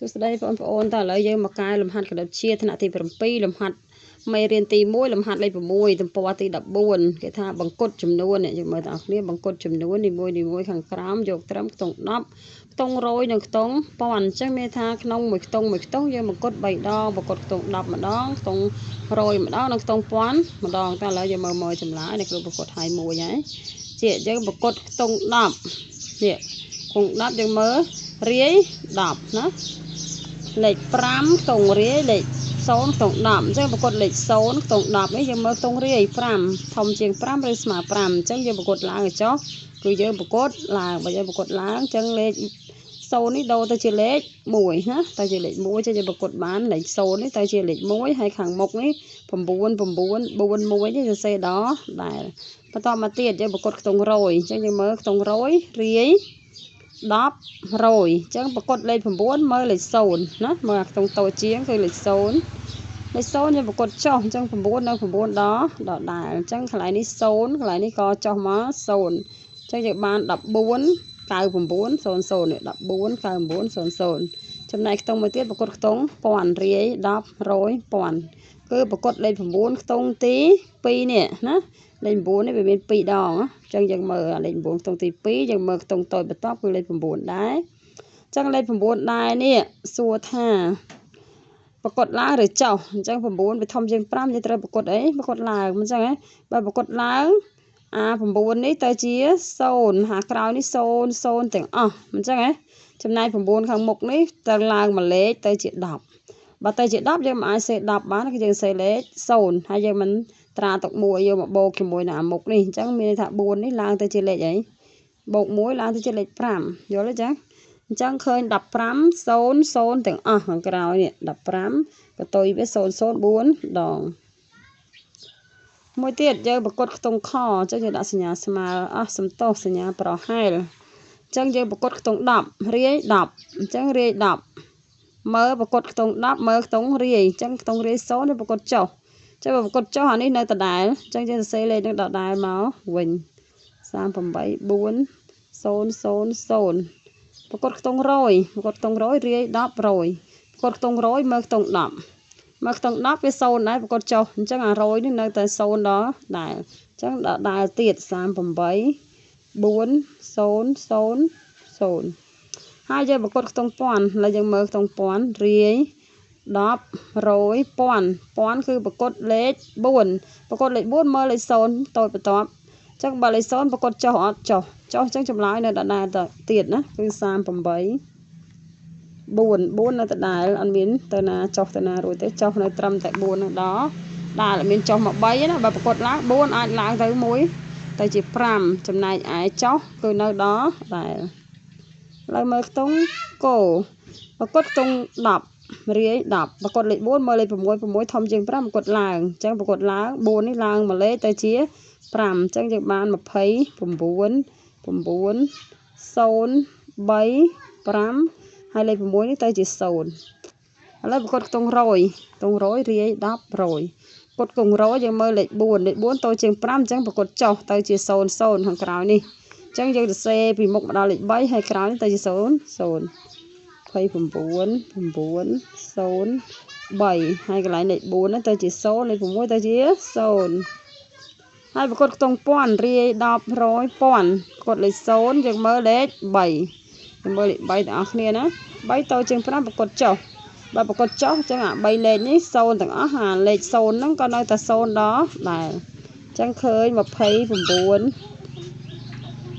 សួស្តីបងប្អូនតើឥឡូវយើងមកកែលំហាត់គណិតវិទ្យាថ្នាក់ទី7លំហាត់មេរៀនទី1លំហាត់លេខ6ទំព័រទី14គេថាបង្កត់ចំនួននេះយើងមើលទាំងអស់គ្នាបង្កត់ចំនួននីមួយៗខាងក្រោមយកត្រឹមខ្ទង់10ខ្ទង់100និងខ្ទង់1000អញ្ចឹងមានថាក្នុងមួយខ្ទង់មួយខ្ទង់យើងបង្កត់3ដងបង្កត់ខ្ទង់10ម្ដងខ្ទង់100ម្ដងនិងខ្ទង់1000ម្ដងតើឥឡូវយើងមើលមើលចម្លើយនេះគ្រូបង្កត់ឲ្យមួយហើយជាយើងបង្កត់ខ្ទង់10នេះខ្ទង់10យើងមើលរាយ10ណាលេខ5ខ្ទង់រាយលេខ0ខ្ទង់10អញ្ចឹងប្រកួតលេខ0ខ្ទង់10នេះយើងមើលខ្ទង់រាយ5ធំជាង5ឬស្មើ5អញ្ចឹងយើងប្រកួតឡើងឲ្យចុះគឺយើងប្រកួតឡើងបើយើងប្រកួតឡើងអញ្ចឹងលេខ0នេះដូរទៅជាលេខ1ណាទៅជាលេខ1ចឹងយើងប្រកួតបានលេខ0នេះទៅជាលេខ1ហើយខាងមុខនេះ9 9 4 1នេះសរសេរដល់ដែលបន្តមកទៀតយើងប្រកួតខ្ទង់100អញ្ចឹងយើងមើលខ្ទង់100រាយ10 100អញ្ចឹងប្រកួតលេខ9មើលលេខ0ណាមើលអាខ្ទង់តូចជាងគឺលេខ0លេខ0យើងប្រកួតចុះអញ្ចឹង9នៅ9ដល់ដដែលអញ្ចឹងកន្លែងនេះ0កន្លែងនេះក៏ចុះមក0អញ្ចឹងយើងបាន14 99 00នេះ14 99 00ចំណែកខ្ទង់មួយទៀតប្រកួតខ្ទង់1000រាយ10 100 1000គឺប្រកួតលេខ9ខ្ទង់ទី2នេះណាលេខ9នេះវាមាន2ដងអញ្ចឹងយើងមើលលេខ9ខ្ទង់ទី2យើងមើលខ្ទង់តូចបន្ទាប់គឺលេខ9ដែរអញ្ចឹងលេខ9ដែរនេះសួរថាប្រកួតឡើងឬចុះអញ្ចឹង9វាធំជាង5យើងត្រូវប្រកួតអីប្រកួតឡើងមិនអញ្ចឹងហ៎បើប្រកួតឡើងអា9នេះទៅជា0ហាក្រោយនេះ0 0ទាំងអស់មិនអញ្ចឹងហ៎ចំណែក9ខាងមុខនេះទៅឡើងមួយលេខទៅជា10បើទៅជា10យើងមិនអាចសេ10បានគឺយើងសេលេខ0ហើយយើងមិនត្រាទុក1យកមកបូកជាមួយនឹងអាមុខនេះអញ្ចឹងមានន័យថា4នេះឡើងទៅជាលេខអីបូក1ឡើងទៅជាលេខ5យល់ទេចាអញ្ចឹងឃើញ15 0 0ទាំងអស់ខាងក្រោយនេះ15កតុយវា0 0 4ដងមួយទៀតយើងប្រកួតខ្ទង់ខអញ្ចឹងយើងដាក់សញ្ញាស្មើអស់សំទោសសញ្ញាប្រហែលអញ្ចឹងយើងប្រកួតខ្ទង់10រាយ10អញ្ចឹងរាយ10មើលប្រកួតខ្ទង់10មើលខ្ទង់រាយអញ្ចឹងខ្ទង់រាយ0នេះប្រកួតចុះចាំបើប្រកួតចុះអានេះនៅដដែលអញ្ចឹងយើងសរសេរលេខនឹងដដែលមកវិញ38 4 0 0 0ប្រកួតខ្ទង់100ប្រកួតខ្ទង់100រាយ10 100ប្រកួតខ្ទង់100មើលខ្ទង់10មើលខ្ទង់10វា0ដែរប្រកួតចុះអញ្ចឹងអា100នេះនៅតែ0ដល់ដែរអញ្ចឹងដដែលទៀត38 4 0 0 0ហើយយើងប្រកួតខ្ទង់1000ឥឡូវយើងមើលខ្ទង់1000រាយ10 100 1000 1000គឺប្រកួតលេខ4ប្រកួតលេខ4មើលលេខ0តូចបន្ទាប់អញ្ចឹងបើលេខ0ប្រកួតចុះអត់ចុះចុះអញ្ចឹងចម្លើយនៅដដែលទៀតណាគឺ38 4 4នៅដដែលអត់មានទៅណាចុះទៅណារួចទេចុះនៅត្រឹមតែ4នឹងដល់ដែលអត់មានចុះមក3ណាបើប្រកួតឡើង4អាចឡើងទៅ1ទៅជា5ចំណែកឯចុះគឺនៅដល់ដែលឥឡូវមើលខ្ទង់គោប្រកួតខ្ទង់10រាយ10ប្រកួតលេខ4មើលលេខ6 6ធំជាង5ប្រកួតឡើងអញ្ចឹងប្រកួតឡើង4នេះឡើងមួយលេខទៅជា5អញ្ចឹងយើងបាន29 9 0 3 5ហើយលេខ6នេះទៅជា0ឥឡូវប្រកួតខ្ទង់100ខ្ទង់100រាយ10 100ប្រកួតខ្ទង់100យើងមើលលេខ4លេខ4តូចជាង5អញ្ចឹងប្រកួតចុះទៅជា0 0ខាងក្រោយនេះអញ្ចឹងយើងសរសេរពីមុខមកដល់លេខ3ហើយក្រោយនេះទៅជា0 0 29 9 0 3ហើយកន្លែងលេខ4ហ្នឹងទៅជា0លេខ6ទៅជា0ហើយប្រកួតខ្ទង់1000រាយ10 100 1000ប្រកួតលេខ0យើងមើលលេខ3យើងមើលលេខ3ទាំងអស់គ្នាណា3តូចជាង5ប្រកួតចុះបើប្រកួតចុះអញ្ចឹងអា3លេខនេះ0ទាំងអស់អាលេខ0ហ្នឹងក៏នៅតែ0ដល់ដែរអញ្ចឹងឃើញ29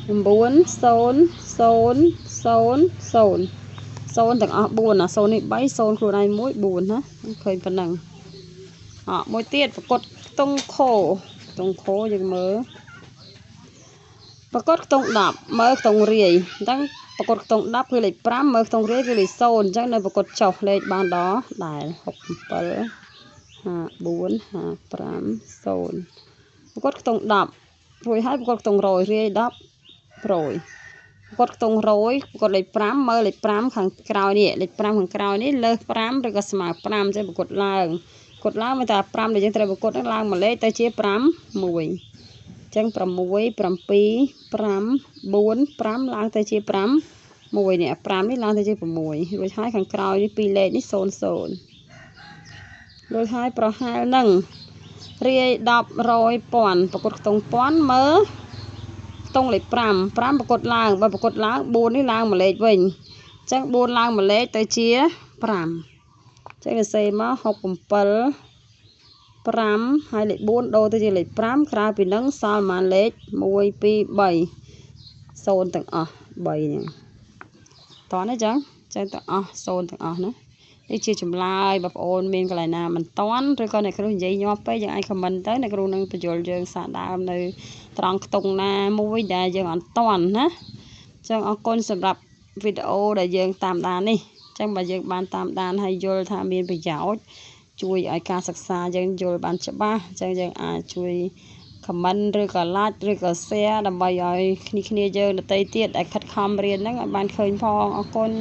9 0 0 0 0 0ទាំងអស់4អា0នេះ3 0ខ្លួនឯង1 4ណាឃើញប៉ុណ្ណឹងអមួយទៀតប្រកួតខ្ទង់ខខ្ទង់ខយើងមើលប្រកួតខ្ទង់10មើលខ្ទង់រាយអញ្ចឹងប្រកួតខ្ទង់10គឺលេខ5មើលខ្ទង់រាយគឺលេខ0អញ្ចឹងនៅប្រកួតចុះលេខបានដល់ដែល67 54 55 0ប្រកួតខ្ទង់10រួចហើយប្រកួតខ្ទង់100រាយ10 100ប្រកួតខ្ទង់100ប្រកួតលេខ5មើលលេខ5ខាងក្រោយនេះលេខ5ខាងក្រោយនេះលើស5ឬក៏ស្មើ5អញ្ចឹងប្រកួតឡើងប្រកួតឡើងមានតែ5ដែលយើងត្រូវប្រកួតហ្នឹងឡើងមួយលេខទៅជា5 1អញ្ចឹង6 7 5 4 5ឡើងទៅជា5 1នេះ5នេះឡើងទៅជា6រួចហើយខាងក្រោយនេះ2លេខនេះ0 0រួចហើយប្រហែលនឹងរាយ10 100ពាន់ប្រកួតខ្ទង់ពាន់មើលខ្ទង់លេខ5 5ប្រកួតឡើងបើប្រកួតឡើង4នេះឡើងមួយលេខវិញអញ្ចឹង4ឡើងមួយលេខទៅជា5អញ្ចឹងសរសេរមក67 5ហើយលេខ4ដូរទៅជាលេខ5ក្រៅពីនឹងសល់ប្រហែលលេខ1 2 3 0ទាំងអស់3នេះតោះណាចឹងចឹងទាំងអស់0ទាំងអស់ណានេះជាចម្លើយបងប្អូនមានកន្លែងណាមិនតាន់ឬក៏អ្នកគ្រូនិយាយញាប់ពេកយើងអាច comment ទៅអ្នកគ្រូនឹងបញ្យល់យើងសាកដើមនៅត្រង់ខ្ទង់ណាមួយដែលយើងអត់តាន់ណាចឹងអរគុណសម្រាប់វីដេអូដែលយើងតាមដាននេះចឹងបើយើងបានតាមដានហើយយល់ថាមានប្រយោជន៍ជួយឲ្យការសិក្សាយើងយល់បានច្បាស់អញ្ចឹងយើងអាចជួយ comment ឬក៏ like ឬក៏ share ដើម្បីឲ្យគ្នាយើងដទៃទៀតដែលខិតខំរៀនហ្នឹងឲ្យបានឃើញផងអរគុណ។